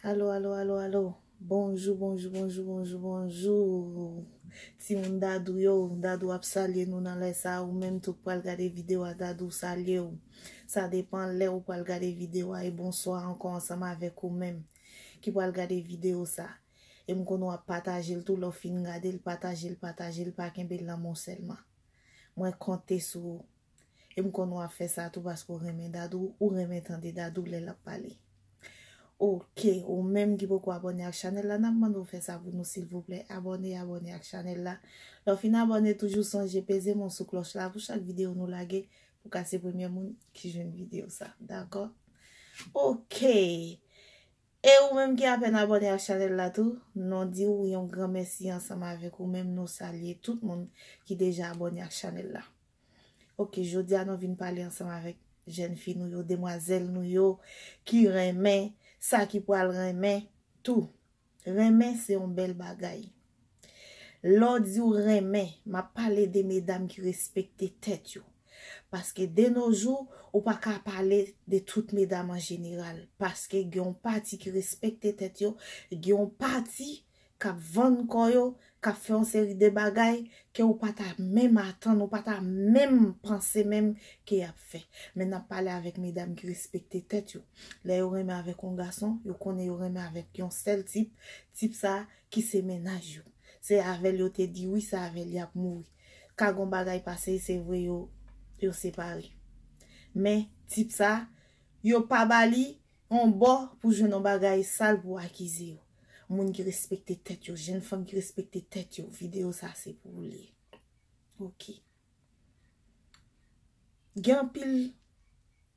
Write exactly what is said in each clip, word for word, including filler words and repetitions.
Alo, alo, alo, alo. Bonjou, bonjou, bonjou, bonjou, bonjou. Timoun Dadou yo, Dadou ap salye nou nan lè sa a. Ou menm tou k pral gade videyo a, Dadou salye w. Sa depann lè ou pral gade videyo a. E bonswa ankò ansanm avèk ou menm ki pral gade videyo sa. E m konnen w ap pataje l tou, lè w fin gade l, pataje l, pataje l, pa kenbe l nan men w sèlman. Mwen konte sou ou. E m konnen w ap fè sa tou paske w renmen Dadou, ou renmen tande Dadou lè l ap pale. Oke, ou menm ki poko abòne ak chanèl la, n ap mande w fè sa pou nou silvouplè. Abòne, abòne ak chanèl la. Lè w fin abòne, toujou sonje peze men w sou klòch la pou chak videyo nou lage, pou w ka se premye moun ki jwenn videyo sa. Dakò? Oke. E ou menm ki apèn abòne ak chanèl la tou, nou di w yon gran mèsi ansanm avèk ou menm, nou salye tout moun ki deja abòne ak chanèl la. Oke, jodi a nou vin pale ansanm avèk jèn fi nou yo, demwazèl nou yo, ki renmen, sa ki pral renmen tou. Renmen se yon bèl bagay. Lè w di w renmen, m ap pale de medam ki respekte tèt yo. Paske de nos jours, ou pa ka pale de tout medam an jeneral. Paske gen yon pati ki respekte tèt yo, gen yon pati k ap vann kò yo, k ap fè yon seri de bagay ke ou pa ta menm atann, ou pa ta menm panse menm ke y ap fè. Men n ap pale avèk medam ki respekte tèt yo. Lè yo renmen avèk yon gason, yo konnen yo renmen avèk yon sèl tip, tip sa ki se mennaj yo. Se avè l yo te di wi, se avè l y ap mouri. Ka gon bagay pase, se vre yo, yo separe. Men tip sa, yo pa ba li yon bò pou jwenn yon bagay sal pou akize yo. Moun ki respekte tèt yo, jèn fanm ki respekte tèt yo, videyo sa se pou ou li ye. Oke. Gen anpil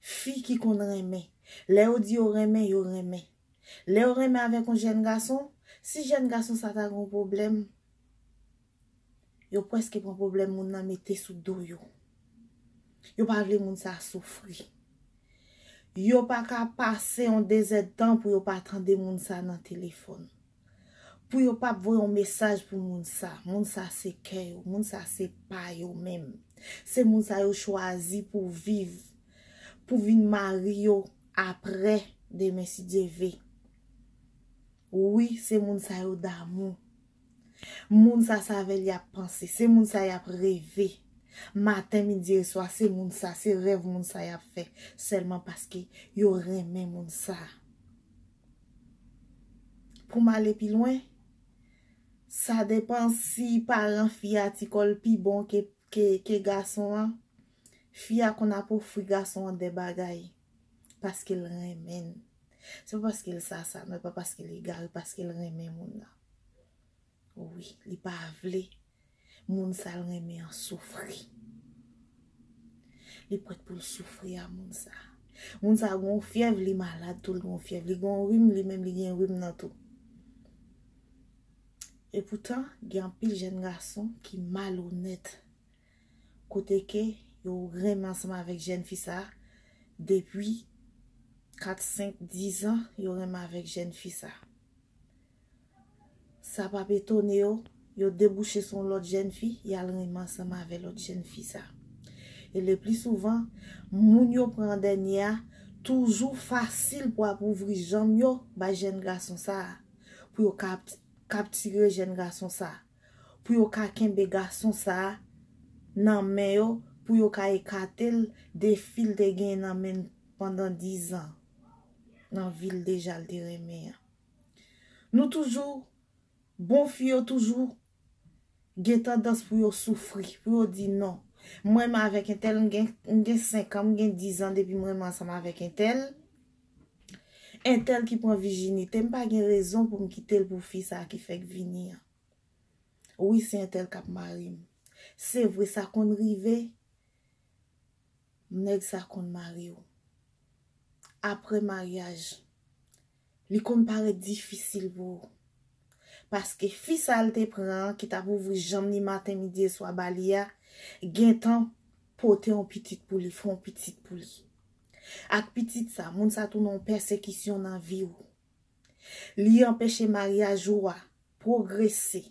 fi ki konn renmen. Lè yo di yo renmen, yo renmen. Lè yo renmen avèk yon jèn gason, si jèn gason sa ta gen yon pwoblèm, yo prèske pran pwoblèm moun nan mete sou do yo. Yo pa vle moun sa soufri. Yo pa ka pase yon dezèdtan pou yo pa tande moun sa nan telefòn. Pou yo pa voye yon mesaj pou moun sa. Moun sa se kè yo, moun sa se pa yo menm. Se moun sa yo chwazi pou viv, pou vin mari yo apre demen si Dye ve. Wi, se moun sa yo damou. Moun sa se avè l y ap panse, se moun sa y ap reve. Maten, midi e swa, se moun sa, se rèv moun sa y ap fè. Sèlman paske yo renmen moun sa. Pou m ale pi lwen, sa depan si paran fi a ti kò l pi bon ke, ke, ke gason an. Fi a konn ap ofri gason an de bagay paske l renmen l. Se pa paske l sa sa, non, e pa paske l egare, paske l renmen moun nan. Wi, li pa vle moun sa l renmen an soufri. Li prèt pou l soufri a moun sa. Moun sa gon fyèv, li malad tou, l gon fyèv, li gon rim, li menm li gen rim nan tou. E poutan, gen anpil jèn gason ki malonèt. Kote ke yo renmen ansanm avèk jèn fi sa, depi kat, senk, diz an, yo renmen avèk jèn fi sa. Sa p ap etone yo, yo debouche sou yon lòt jèn fi, y al renmen ansanm avè lòt jèn fi sa. E le pli souvan, moun yo pran an dènye a, toujou fasil pou ap ouvri janm yo bay jèn gason sa a, pou yo kap-, kaptire jèn gason sa a, pou yo ka kenbe gason sa a nan men yo, pou yo ka ekate l de fi l te genyen nan men l pandan diz an, nan vi l deja l te renmen an. Nou toujou, bon fi yo toujou gen tandans pou yo soufri, pou yo di non. M renmen avèk entèl, m gen, m gen senk an, m gen diz an depi m renmen ansanm avèk entèl. Entèl ki pran vijinite, m pa gen rezon pou m kite l pou fi sa ki fèk vini an. Wi, se entèl k ap mare m. Se vre, sa konn rive, nèg sa konn mare w. Apre maryaj, li konn parèt difisil pou ou. Paske fi sa l te pran an, ki t ap ouvri janm li maten, midi e swa ba li a, gentan pote yon pitit pou li, fè yon pitit pou li. Ak pitit sa, moun sa tounen yon pèsekisyon nan vi w. Li anpeche maryaj ou a pwogrese.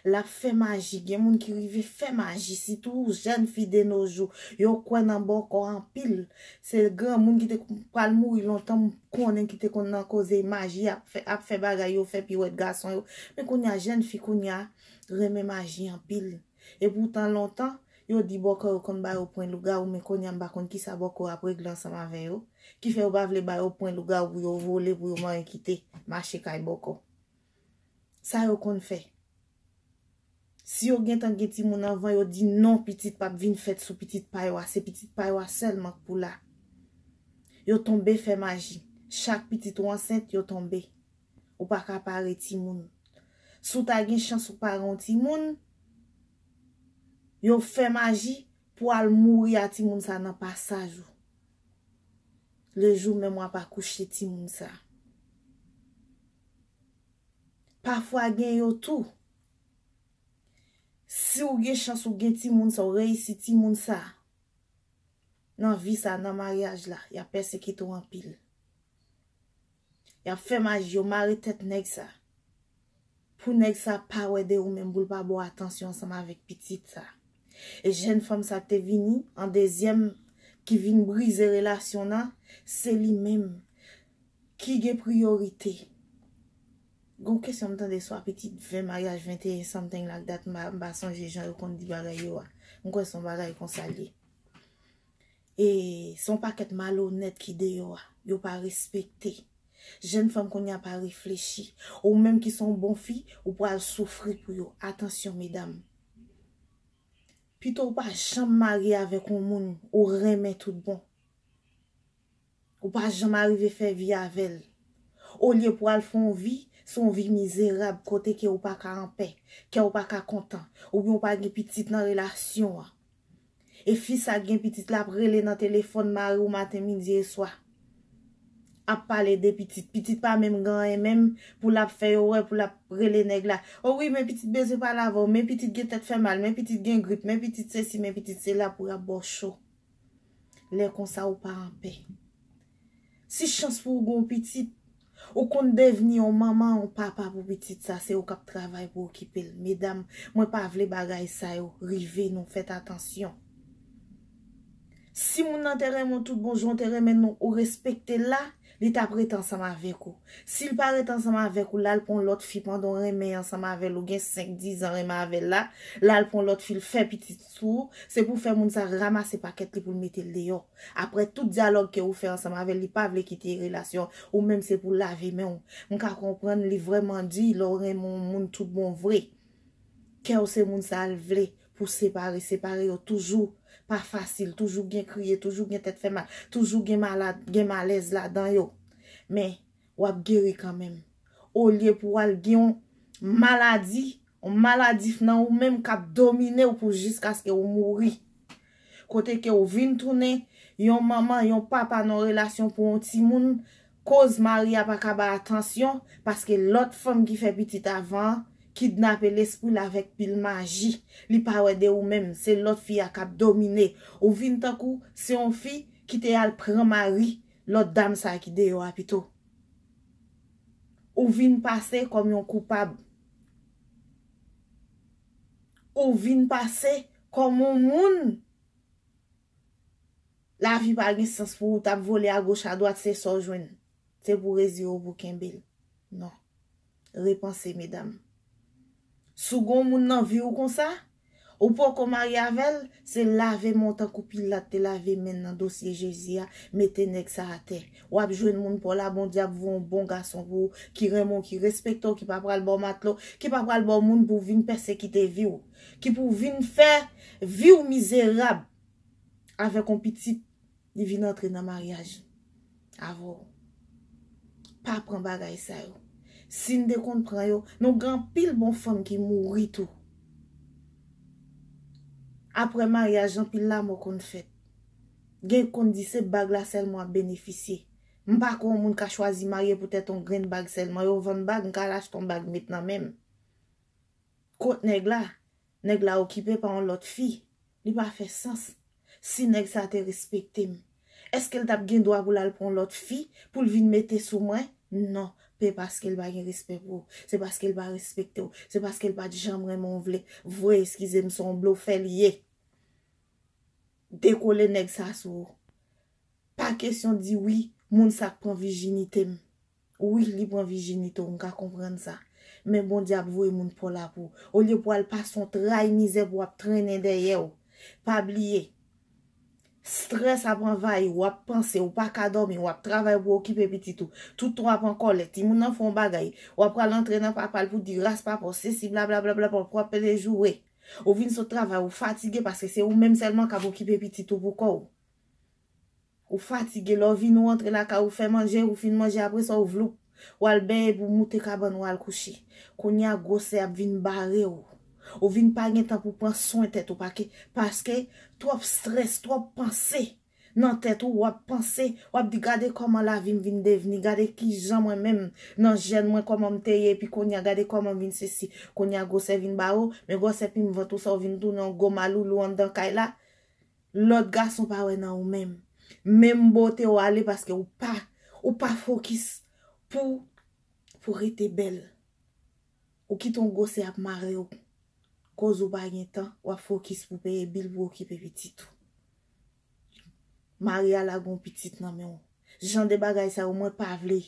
L ap fè maji. Gen moun ki rive fè maji, sitou jèn fi de nos jours. Yo kwè nan bòkò anpil. Se granmoun ki te pral mouri lontan, m konnen ki te konn nan koze maji, ap fè, ap fè bagay yo, fè piwèt gason yo. Men kounye a, jèn fi kounye a renmen maji anpil. E poutan lontan, yo di bòkò yo konn ba yo pwen lougawou, men kounye a m pa konn kisa bòkò ap regle ansanm avè yo. Ki fè yo pa vle ba yo pwen lougawou pou yo vole, pou yo manyen kite mache kay bòkò. Sa yo konn fè. Si yo gentan gen timoun anvan, yo di non, pitit p ap vin fèt sou pitit pa yo a, se pitit pa yo a sèlman k pou la. Yo tonbe fè maji. Chak pitit ou ansent, yo tonbe. Ou pa ka pare timoun. Si w ta gen chans ou pare yon timoun, yo fè maji pou al mouri a timoun sa nan pasaj ou. Le jou menm w ap akouche timoun sa. Pafwa gen yo tou. Si w gen chans ou gen timoun sa, ou reyisi timoun sa, nan vi sa, nan maryaj la, y ap pèsekite w anpil. Y ap fè maji, yo mare tèt nèg sa. Pou nèg sa pa wè de ou menm, pou l pa ba w atansyon ansanm avèk pitit sa. E jèn fanm sa te vini an dezyèm ki vin brize relasyon nan, se li menm ki gen priyorite. Gon kesyon m tande swa pitit ven maryaj venteyen something like that, m pa, m pa sonje jan yo konn di bagay yo a. M kwè se yon bagay konsa l ye. E se yon pakèt malonèt ki deyò a. Yo pa respekte. Jèn fanm kounye a pa reflechi. Ou menm ki se yon bon fi, ou pral soufri pou yo. Atansyon, medam. Pito ou pa janm marye avèk yon moun ou renmen tout bon. Ou pa janm arive fè vi avè l. Olye pou al fè yon vi, se yon vi mizerab, kote ke ou pa ka anpè, kè ou pa ka kontan, oubyen ou pa gen pitit nan relasyon an. E fi sa gen pitit la ap rele nan telefòn mari w maten, midi e swa. Ap pale de pitit. Pitit pa menm gen anyen menm pou l ap fè yo wè, pou l ap rele nèg la. O wi, men pitit bezwen pale avè w, men pitit gen tèt fè mal, men pitit gen grip, men pitit sesi, men pitit sela pou y ap ba w cho. Lè konsa ou pa anpè. Si chans pou ou gen yon pitit, ou konn devni yon manman, yon papa pou pitit sa, se ou k ap travay pou okipe l. Medam, mwen pa vle bagay sa yo rive nou, fèt atansyon. Si moun nan te renmen w tout bon jan, te renmen nou, ou respekte l la, li t ap rete ansanm avèk ou. Si l pa rete ansanm avèk ou, l al pran yon lòt fi pandan w renmen ansanm avè l, ou gen senk, diz an renmen avè l la, l al pran yon lòt fi, l fè pitit sou ou, se pou fè moun sa ranmase pakèt li pou l mete l deyò. Apre tout dyalòg ke ou fè ansanm avè l, li pa vle kite relasyon, ou menm se pou lave men w. M ka konprann li vrèman di lè w renmen yon moun tout bon vre. Kè w se moun sa l vle pou separe, separe yo toujou pa fasil, toujou gen kriye, toujou gen tèt fè mal, toujou gen malad, gen malèz ladan yo. Men, w ap geri kanmenm. Olye pou w al gen yon maladi, yon maladif nan ou menm k ap domine w pou jiskaske ou mouri. Kote ke ou vin tounen yon manman, yon papa nan relasyon pou yon timoun, koz mari a pa ka ba atansyon, paske lòt fanm ki fè pitit avan an kidnape lespri l avèk pil maji. Li pa wè de ou menm, se lòt fi a k ap domine. Ou vin tankou se yon fi ki te al pran mari lòt dam sa ki deyò a pito. Ou vin pase kòm yon koupab. Ou vin pase kòm yon moun. Lavi pa gen sans pou ou, t ap vole agoch adwat, se sa w jwenn. Se pou rezire w pou kenbe l. Non. Repanse, medam. Si w gen yon moun nan vi w konsa, ou poko marye avè l, se lave men w tankou Pilat te lave men l nan dosye Jezi a, mete nèg sa atè. W ap jwenn moun pa w la, Bondye ap voye yon bon gason pou ou, ki renmen w, ki respekte w, ki pa pral ba w matlo, ki pa pral ba w moun pou vin pèsekite vi w, ki pou vin fè vi w mizerab avèk yon pitit, li vin antre nan maryaj avè w. Pa pran bagay sa yo. Si n te konn pran yo, nou gen anpil bon fanm ki mouri tou. Apre maryaj, anpil lanmò konn fèt. Gen konn di se bag la sèlman w ap benefisye. M pa kwè yon moun ka chwazi marye poutèt yon grenn bag sèlman. Yo vann bag, m ka al achte yon bag met nan men m. Kot nèg la? Nèg la okipe pa yon lòt fi. Li pa fè sans. Si nèg sa te respekte m, èske l t ap gen dwa pou l al pran yon lòt fi pou l vin mete sou mwen? Non, pe paske l pa gen respè pou ou. Se paske l pa respekte w. Se paske l pa t janm renmen w vle. Vre, eskize m, se yon blofè li ye. Dekole nèg sa sou ou. Pa kesyon di wi, moun sa k pran vijinite m. Wi, li pran vijinite w, m ka konprann sa. Men Bondye ap voye moun pa w la pou ou. Olye pou w al pase yon tray mizè pou w ap trennen dèyè w. Pa bliye, strès ap anvayi w, w ap panse, w pa ka dòmi, w ap travay pou okipe pitit ou. Tout tan w ap an kòlè, timoun nan fè yon bagay, w ap pral antre nan papa l pou di ras papa w, sesi blablabla, w ap pede joure. Ou vin sot travay, ou fatige paske se ou menm sèlman k ap okipe pitit ou pou kò w. Ou fatige, lè w vini, ou antre lakay, ou fè manje, ou fin manje, apre sa, ou vloup. W al benyen, epi w moute kabann, w al kouche. Kounye a, gwosè ap vin bare w. Ou vin pa gen tan pou pran swen tèt ou, pake, paske twòp strès, twòp panse nan tèt ou, w ap panse, w ap di, gade kòman lavi m vin devni, gade kijan mwen menm, nan jèn mwen, kòman m te ye, epi kounye a, gade kòman m vin sesi. Kounye a, gwosè vin bare w, men gwosè plim vant ou sa, ou vin tounen yon gwo maloulou anndan kay la. Lòt gason pa wè nan ou menm. Menm bote w ale paske ou pa, ou pa fokis pou, pou rete bèl. Ou kite yon gwosè ap mare w. Koz ou pa gen tan, w ap fokis pou peye bil, pou okipe pitit ou. Mari a lage yon pitit nan men w. Jan de bagay sa yo, mwen pa vle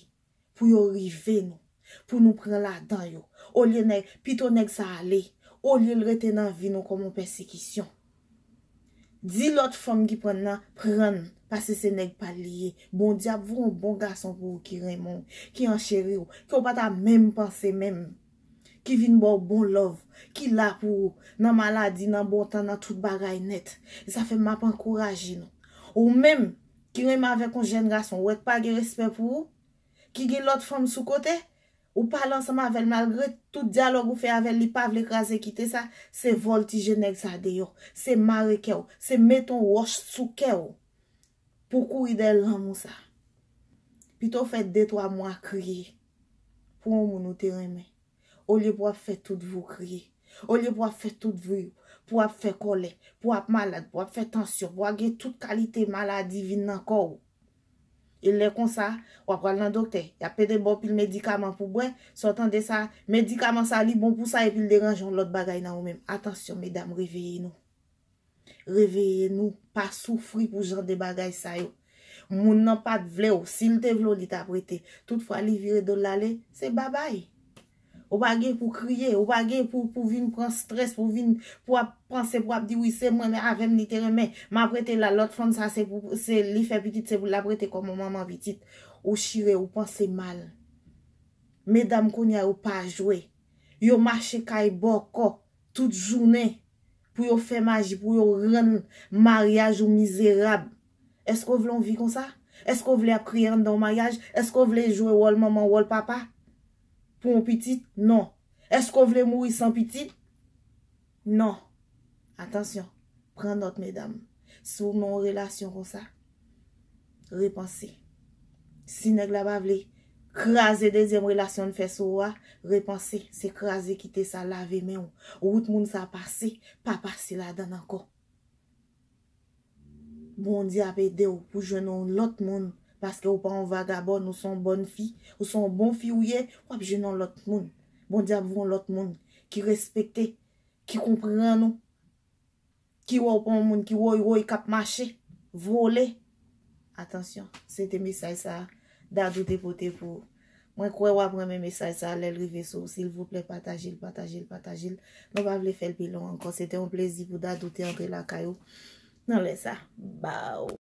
pou yo rive nou, pou nou pran ladan yo. Olye nèg, pito nèg sa ale, olye l rete nan vi nou kòm yon pèsekisyon. Di lòt fanm ki pran nan, pran n, paske se nèg pa l li ye. Bondye ap voye yon bon gason pou ou ki renmen w, ki ancheri w, ke w pa ta menm panse menm, ki vin ba w bon love, ki la pou ou, nan maladi, nan bon tan, nan tout bagay nèt. E sa fè m ap ankouraje nou. Ou menm ki renmen avèk yon jèn gason, ou wè k pa gen respè pou ou, ki gen lòt fanm sou kote, ou pale ansanm avè l malgre tout dyalòg ou fè avè l, li pa vle kraze kite sa, se vòltije nèg sa deyò, se mare kè w, se mete yon wòch sou kè w pou w kouri dèyè lanmou sa. Pito w fè de twa mwa kriye pou yon moun ou te renmen, olye pou w ap fè tout vi w kriye, olye pou w ap fè tout vi w, pou w ap fè kòlè, pou w ap malad, pou w ap fè tansyon, pou w ap gen tout kalite maladi vin nan kò w. E lè konsa, w ap pral nan doktè, y ap pede ba w pil medikaman pou bwè, sa w tande sa, medikaman sa li bon pou sa epi l deranje yon lòt bagay nan ou menm. Atansyon, medam, reveye nou. Reveye nou, pa soufri pou jan de bagay sa yo. Moun nan pa t vle w, si l te vle w, li t ap rete. Toutfwa li vire do l ale, se babay. Ou pa gen pou kriye, ou pa gen pou, pou vin pran strès, pou vin, pou ap panse, pou ap di, wi, se mwen, men avè m li te renmen, m ap rete la, lòt fanm sa, se pou, se li fè pitit, se pou l ap rete kòm yon manman pitit. Ou chire, ou panse mal. Medam kounye a yo pa jwe. Yo mache kay bòkò tout jounen pou yo fè maji, pou yo rann maryaj ou mizerab. Èske w vle yon vi konsa? Èske w vle ap kriye anndan yon maryaj? Èske w vle jwe wòl manman, wòl papa? Pou yon pitit? Non. Èske w vle mouri san pitit? Non. Atansyon. Pran nòt, medam. Si w nan yon relasyon konsa, repanse. Si nèg la pa vle kraze dezyèm relasyon l fè sou ou a, repanse. Se kraze kite sa, lave men w. Wout moun sa pase, pa pase ladan l ankò. Bondye ap ede w pou jwenn yon lòt moun, paske ou pa yon vagabòn, ou se yon bòn fi, ou se yon bon fi ou ye, w ap jwenn yon lòt moun. Bondye ap voye yon lòt moun ki respekte, ki konprann ou, ki wè w pa yon moun ki woy woy k ap mache, vole. Atansyon, se te mesaj sa Dadou te pote pou ou. Mwen kwè w ap renmen mesaj sa lè l rive sou ou. Silvouplè, pataje l, pataje l, pataje l. Nou pa vle fè l pi long ankò. Se te yon plezi pou Dadou te antre lakay ou nan lè sa. Baw.